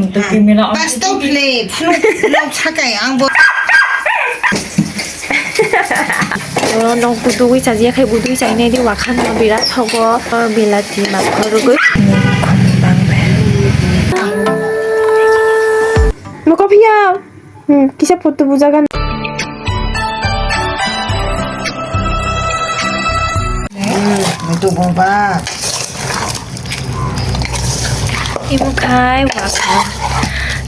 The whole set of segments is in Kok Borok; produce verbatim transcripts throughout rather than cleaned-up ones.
Bas tau phle, phunuk, phunuk sakai ang bo. Oro nok budugwi chajiya khai budugwi chainai di wakhan no birat thogo, bilati makhor rwgwi. Mokophiya. Hmm, kisa photo bujagan. Hmm, itu bomba. Imo khai waka.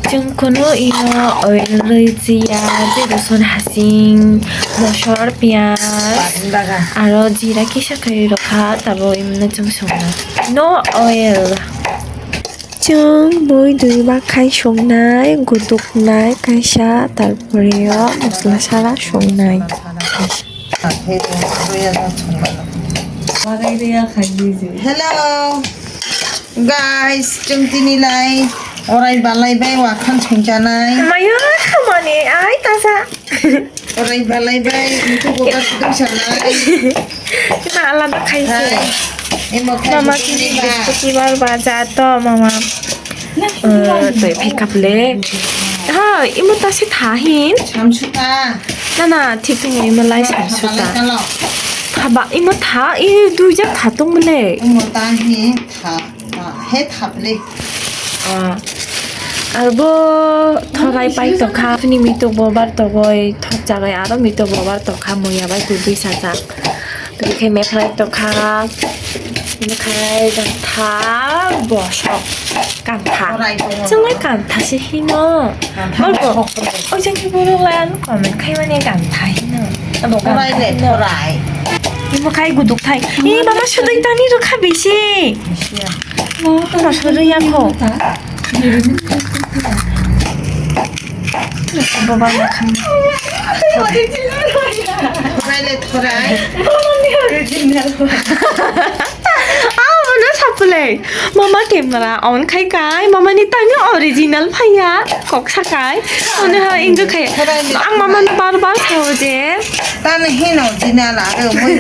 Chwng kunu ino oil rwi chiya, je rosun hasing, mosor, piyaj, aro jira kisa khai rokha, tabo imo chwng songna. No oil. Chwng bui dui ba khai songnai, guduknai kaisa, tarpore o mosla sara songnai kaisa. Hello guys, chwng tini lai orai balai bai wakhan songchanai. Mayo khamani ai tasa. Orai balai bai, mutu boga sudung sanai. Ima alada khai se. Hai. Imo khai Mama sudung kini ba. Bisputibar ba ja to mama. Eh, to pick up le. Ha, imo ta se tha hin. Samsuta. Na na, thik thik imo lai samsuta. Thaba imo tha, i dui jak tha tong le. Imo ta hin tha. Ah, he thap le. Ah. Abo thorai pai tokha, phini mitok bobar togoi, thok jagai aro mitok bobar tokha, muya bai tubui sajak. Tubui khe meprai tokha, bini khai gantha bosok, gantha. Thorai tongo. Chwng lai gantha se hino. Gantha bosok. Oi jani borok lai ano comment khai mani gantha hino. Abo thorai le, gantha hino. Thorai. Imo khai guduk thai. Ih, mama sudui tani rwkha bisi. Bisi ya. Mama sudui ya kho. Baba ma kham. Thorai le thorai. Ah, mana sapulai. Mama camera on khai kai, mama ni tani original phaiya, kok sakai. Ono ha enjoy khai. Ang mama no bar bar sao je. Tani hin original aro mui.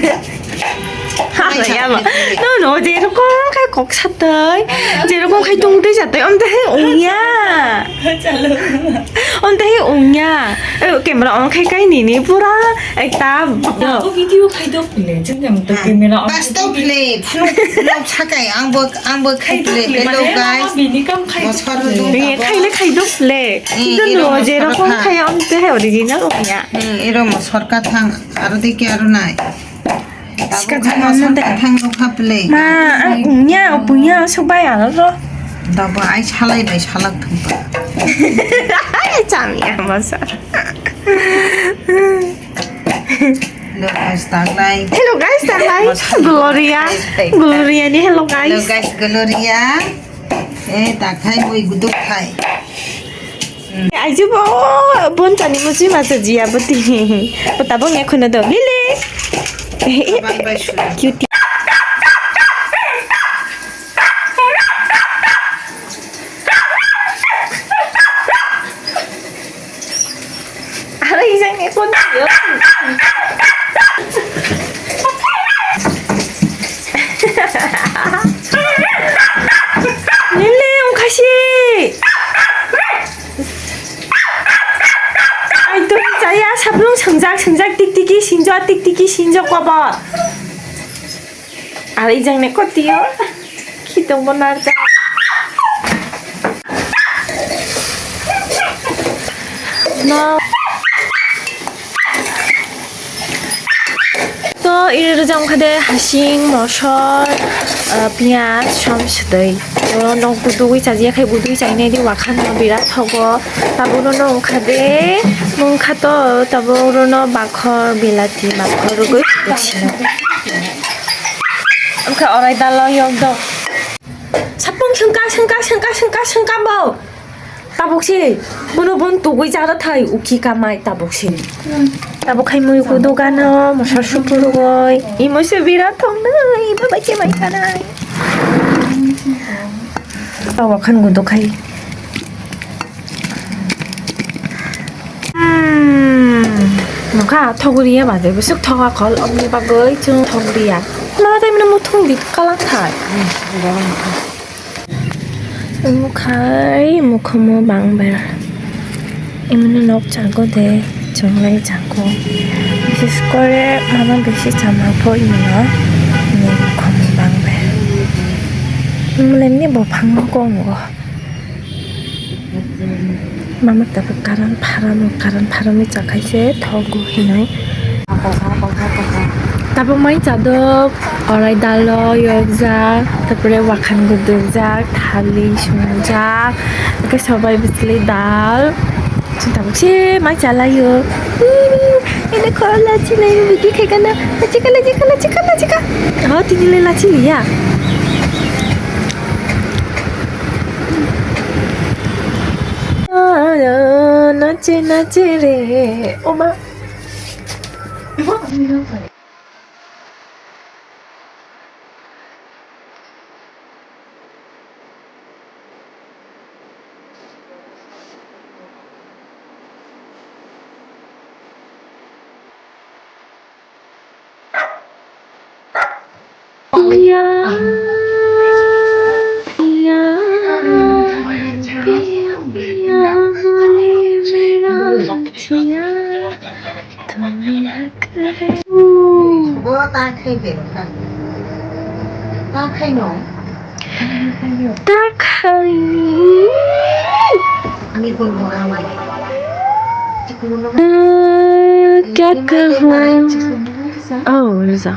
Ha, ya ma. No, no, je rokom khai kok satai. Je rokom khai tong tei satai, om tei hai ongya. Om tei hai ongya. Eh, camera on khai kai nini pura ekta. Abo video khai dok le, jeng jeng to camera on. Bas to phle, phunuk phunuk sakai ang bo, ang bo khai phle. Hello guys. Bini kam khai. Mosor du. Ni khai le khai dok le. Kintu no je rokom khai om te hai original ongya. Hmm, ero mosor kathang aro de ke aro nai. Sika jama mosor kathang ro kha phle. Ma, ang ongya, opuya, sok bai aro ro. Dabo ai salai bai salak thangpa. Ai chamya mosor. Hello guys, tanglai. Hello guys, tanglai. Gloria. Gloria ni hello guys. Hello guys, Gloria. Eh, takhai mui guduk khai. Aiji bo bon tani musi masa jia boti. Bota bo nge khono do. Lili. Cutie. Aro ijang ni kon yo. Nini ongkhasi. Ai to chaya sablung sangjak sangjak tik tiki sinjo tik tiki sinjo kobo. Aro ijang ne kotio. Khitong bo narjak. No. To iri rwjak wngkha de hasing, mosor, ah, piyaj, som swtwi. Oro nok budugwi chajiya khai budugwi chainai di wakhan no birat thogo. Tabuk no wngkha de, wngkha to tabuk oro no bakhor bilati bakhor rwgwi. Wngkha orai dalo yok do. Sapung sengka, sengka, sengka, sengka, sengka bo. Tabuk se, bono bon tugui jara thai, uki kamai tabuk se. Tabuk khai mui ku dogano, mosor supur goi. Imo se bira thong nai, baba ke mai kanai. Tawa khan gu dokhai. Hmm. Nokha thogriya bade bwswk thoga khol omni bagwi chwng thogriya. Nana tai mino muthung di kalang thai. Mukhai mukhumu bangber. Imano nok chago de chonglai chago. Bises kore mama bisi chama pho imano. Ni mukhumu bangber. Mulemni bophang no kongo. Mama tabuk karan pharam, karan pharam ni chakhai se thogo hinoi. Tabuk mai chadok, orai dalo yokjak, tapore wakhan gudukjak, thali sungjak, eke sobai bisli dal. Chwng tabuk se mai chalaio. Ini khorok lachi nai, bidi khaikana, lachika, lachika, lachika, lachika. Oh, tini le lachi liya. Nache, nache re, oma. Bo ta khai be ta. Ta khai no. Ta khai. Ani kun bo amai. Kya kahun? Oh, Riza.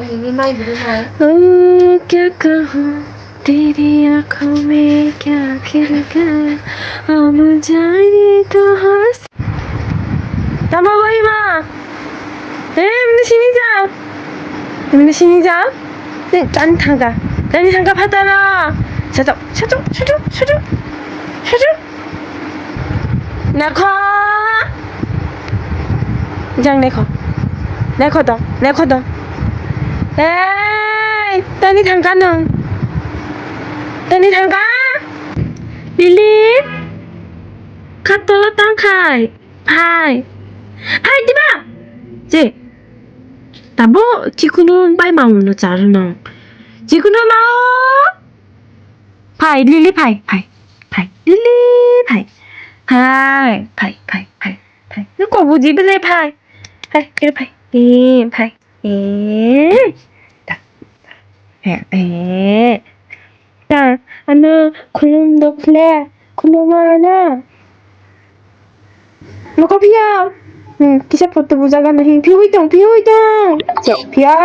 Ini mai buru mai. Oh, kya kahun? Teri aankhon mein kya khil gaya? Aam jaane to has. Tamo bai ma. Eh, mini sini ja. Mini sini ja. Ni tan thangka. Tan thangka phataro. Sato, sato, sato, sato. Sato. Nekho. Jang nekho. Nekho dong, nekho dong. Hey, tani thangka nung. Tani thangka. Lili. Khatolo tangkhai. Phai. Phai diba? Je. Tabo chikunu bai mangno charno. Chikunu mao. Phai, Lili, phai, phai, phai, Lili, phai. Phai, phai, phai, phai, phai. Nung kok buji bele phai. Phai, kere phai. E, phai. E. Ta. E, e. Ta, ano khulum dokle. Khulum ano. Noko phiya. Hmm, kisa photo bujaga nahi. Phiya hui tong, phiya hui tong. Phiya.